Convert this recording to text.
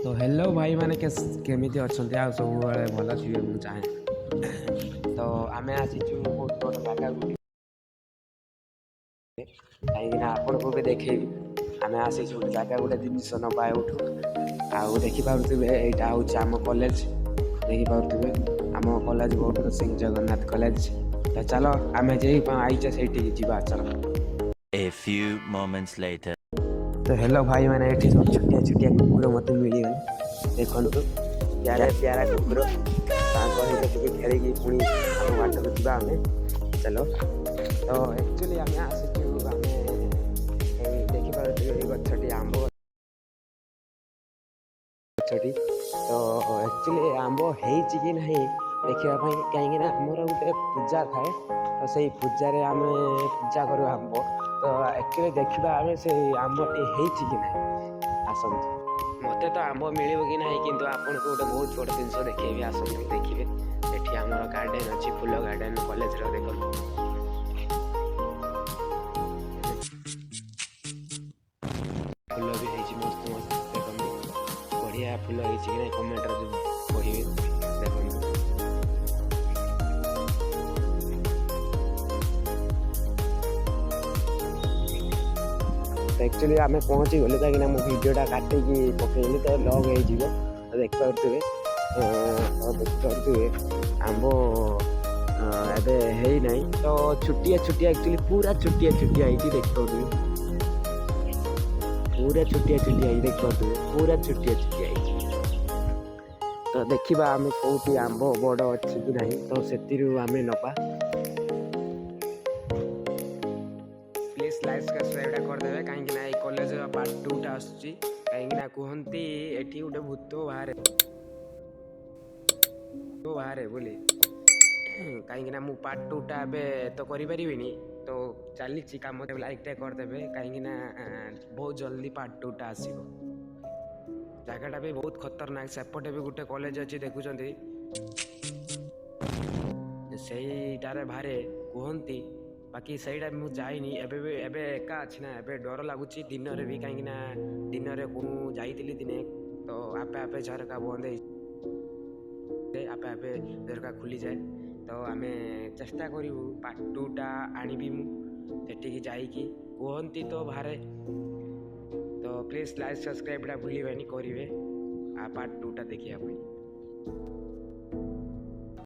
ତ ହ୍ୟାଲୋ ଭାଇମାନେ, କେମିତି ଅଛନ୍ତି? ଆଉ ସବୁବେଳେ ଭଲ ଥିବେ ମୁଁ ଚାହେଁ। ତ ଆମେ ଆସିଛୁ ବହୁତ ବଡ଼ ଜାଗାକୁ, କାହିଁକିନା ଆପଣଙ୍କୁ ବି ଦେଖେଇବି। ଆମେ ଆସିଛୁ ଗୋଟେ ଜାଗା, ଗୋଟେ ଜିନିଷ ନେବା ଏଉଠୁ। ଆଉ ଦେଖିପାରୁଥିବେ, ଏଇଟା ହେଉଛି ଆମ କଲେଜ। ଦେଖିପାରୁଥିବେ, ଆମ କଲେଜ ବହୁତ ସିଂ ଜଗନ୍ନାଥ କଲେଜ। ତ ଚାଲ, ଆମେ ଯେଇ ଆଇଛେ ସେଇଠିକି ଯିବା, ଚାଲ। A few moments later. ତ ହ୍ୟାଲୋ ଭାଇମାନେ, ଏଠି ସବୁ ଛୋଟିଆ ଛୋଟିଆ କୁକୁର ମୋତେ ମିଳିଗଲେ। ଦେଖନ୍ତୁ, ପ୍ୟାରା ପ୍ୟାରା କୁକୁର। ତାଙ୍କ ସହିତ ଟିକେ ଖେଳିକି ପୁଣି ଆମ ବାଟକୁ ଯିବା ଆମେ, ଚାଲ। ତ ଆକ୍ଚୁଆଲି ଆମେ ଆସିଛୁ, ଆମେ ଏଇ ଦେଖିପାରୁଥିବେ ଏଇ ଗଛଟି, ଆମ୍ବ ଗଛଟି। ତ ଆକ୍ଚୁଆଲି ଆମ୍ବ ହେଇଛି କି ନାହିଁ ଦେଖିବା ପାଇଁ, କାହିଁକିନା ଆମର ଗୋଟେ ପୂଜା ଥାଏ, ତ ସେଇ ପୂଜାରେ ଆମେ ପୂଜା କରୁ ଆମ୍ବ। ତ ଆକ୍ଚୁଆଲି ଦେଖିବା ଆମେ ସେଇ ଆମ୍ବଟି ହେଇଛି କି ନାହିଁ, ଆସନ୍ତୁ। ମୋତେ ତ ଆମ୍ବ ମିଳିବ କି ନାହିଁ, କିନ୍ତୁ ଆପଣଙ୍କୁ ଗୋଟେ ବହୁତ ବଡ଼ ଜିନିଷ ଦେଖେଇବି, ଆସନ୍ତୁ ଦେଖିବେ। ଏଠି ଆମର ଗାର୍ଡ଼େନ୍ ଅଛି, ଫୁଲ ଗାର୍ଡ଼େନ୍ କଲେଜର, ଦେଖନ୍ତୁ। ଫୁଲ ବି ହେଇଛି ମସ୍ତ ମସ୍ତ, ଦେଖନ୍ତୁ। ବଢ଼ିଆ ଫୁଲ ହେଇଛି କି ନାହିଁ କମେଣ୍ଟରେ କହିବେ, ଦେଖନ୍ତୁ। ଆକ୍ଚୁଆଲି ଆମେ ପହଞ୍ଚିଗଲେ, କାହିଁକିନା ମୁଁ ଭିଡ଼ିଓଟା କାଟିକି ପକେଇଲି ତ ଲଙ୍ଗ୍ ହେଇଯିବ। ତ ଦେଖିପାରୁଥିବେ, ତ ଦେଖିପାରୁଥିବେ ଆମ୍ବ ଏବେ ହେଇନାହିଁ। ତ ଛୋଟିଆ ଛୋଟିଆ, ଆକ୍ଚୁଆଲି ପୁରା ଛୋଟିଆ ଛୋଟିଆ ହେଇଛି, ଦେଖିପାରୁଥିବେ। ପୁରା ଛୋଟିଆ ଛୋଟିଆ ହେଇଛି, ଦେଖିପାରୁଥିବେ, ପୁରା ଛୋଟିଆ ଛୋଟିଆ ହେଇଛି। ତ ଦେଖିବା ଆମେ କେଉଁଠି ଆମ୍ବ ବଡ଼ ଅଛି କି ନାହିଁ, ତ ସେଥିରୁ ଆମେ ନେବା। ପ୍ଲିଜ୍ ଲାଇକ୍ ସବସ୍କ୍ରାଇବ୍ଟା କରିଦେବେ, କାହିଁକିନା ଏଇ କଲେଜର ପାର୍ଟ 2ଟା ଆସୁଛି। କାହିଁକିନା କୁହନ୍ତି ଏଠି ଗୋଟେ ଭୂତ ବାହାରେ ବାହାରେ ବୋଲି। କାହିଁକିନା ମୁଁ ପାର୍ଟ 2ଟା ଏବେ ତ କରିପାରିବିନି, ତ ଚାଲିଛି କାମ। ଲାଇକ୍ଟା କରିଦେବେ, କାହିଁକିନା ବହୁତ ଜଲ୍ଦି ପାର୍ଟ 2ଟା ଆସିବ। ଜାଗାଟା ବି ବହୁତ ଖତରନାକ। ସେପଟେ ବି ଗୋଟେ କଲେଜ ଅଛି, ଦେଖୁଛନ୍ତି, ସେଇଟାରେ ବାହାରେ କୁହନ୍ତି। ବାକି ସେଇଟା ମୁଁ ଯାଇନି ଏବେ ବି। ଏବେ ଏକା ଅଛି ନା, ଏବେ ଡର ଲାଗୁଛି ଦିନରେ ବି, କାହିଁକିନା ଦିନରେ ମୁଁ ଯାଇଥିଲି ଦିନେ, ତ ଆପେ ଆପେ ଝରକା ବନ୍ଦ ହେଇଯାଏ, ଆପେ ଆପେ ଝରକା ଖୋଲିଯାଏ। ତ ଆମେ ଚେଷ୍ଟା କରିବୁ ପାର୍ଟ 2ଟା ଆଣିବି ମୁଁ ସେଠିକି ଯାଇକି। କୁହନ୍ତି ତ ବାହାରେ। ତ ପ୍ଲିଜ୍ ଲାଇକ୍ ସବସ୍କ୍ରାଇବ୍ଟା ଭୁଲିବେନି କରିବେ ଆଉ ପାର୍ଟ 2ଟା ଦେଖିବା ପାଇଁ।